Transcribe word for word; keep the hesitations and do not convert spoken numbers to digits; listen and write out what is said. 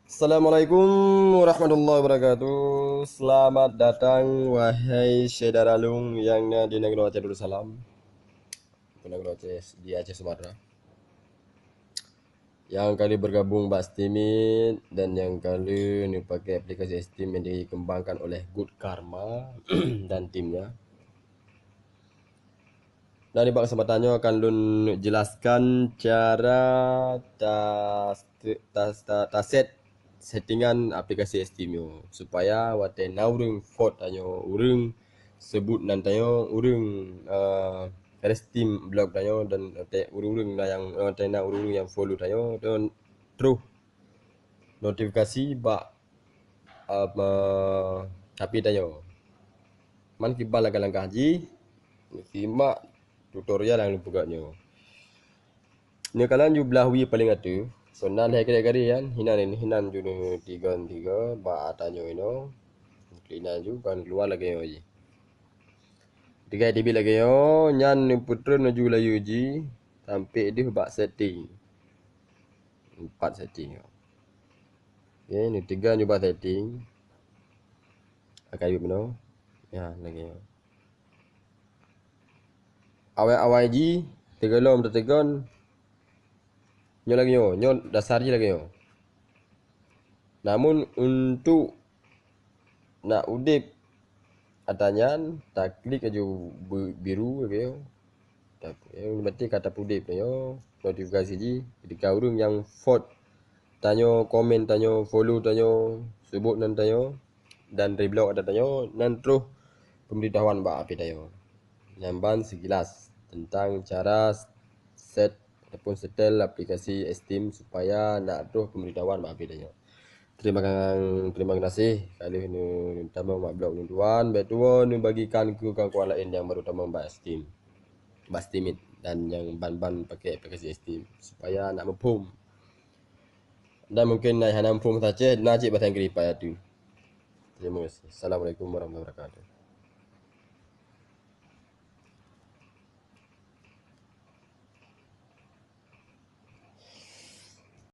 Assalamualaikum warahmatullahi wabarakatuh. Selamat datang, wahai syedara lôn nyang na di nanggroe Aceh Darussalam, nanggroe Aceh, di Aceh Sumatra. Nyang ka lheueh bergabung bak Steemit dan nyang ka lheueh neupakè aplikasi Steem nyang dikembangkan oleh Good Karma dan timnya. Dan nibak keuseumpatan nyoe akan lôn jelaskan cara ta-, ta-, ta-, taset settingan aplikasi Steem nyoe, supaya watèe na ureueng vote tanyoe, ureueng seubut nan tanyoe, ureueng, eh, re-Steem blog tanyoe, dan watèe ureueng-ureueng na nyang, watèe na ureueng-ureueng nyang follow tanyoe, dan troh notifikasi bak, eh, HP tanyoe. Man kiban langkah-langkah jih, simak tutorial nyang lôn peugah nyoe. Neukalon ju blah wie paleng ateueh, so na lhèe garis-garis nyan, hinan, hinan ju neutigon tiga bak ata nyoe inoe. Klik inan ju, kan keuluwa lagèe nyoe jih. Tinggai teubiet lagèe nyoe, nyan neupeutreun laju layeue jih sampai deuh bak setting. Empat setting. Oke, neutigon ju bak setting. Akan yub meunoe. Ya, lagèe nyoe. Awai-awai jih, teugohlom teutegon, nyoe lagèe nyoe, nyoe dasar jih lagèe nyoe. Namun, untuk na udeb ata nyan, taklik laju be-, biru lagèe nyoe. Tap-, eh, berarti ka tapeudeb tanyoe, notifikasi jih. Ketika ureueng nyang vote tanyoe, komen tanyoe, follow tanyoe, seubut nan tanyoe, dan reblok ata tanyoe, nan troh pemberitahuan bak HP tanyoe. Nyan ban sekilas tentang cara set ataupun setel aplikasi Steem supaya na troh pemberitahuan bak HP tanyoe. Terima kasih, terima kasih ka lheueh neutamong bak blog lôn tuan, bèk tuwoe neubagikan keu kawan-kawan laén nyang baru tamong bak Steem, bak Steemit, dan nyang ban-ban pakè aplikasi Steem supaya na muphom. Dan mungkin na hana muphom saja, na cit bahasa Inggris pat ateueh. Terima kasih. Assalamualaikum warahmatullahi wabarakatuh.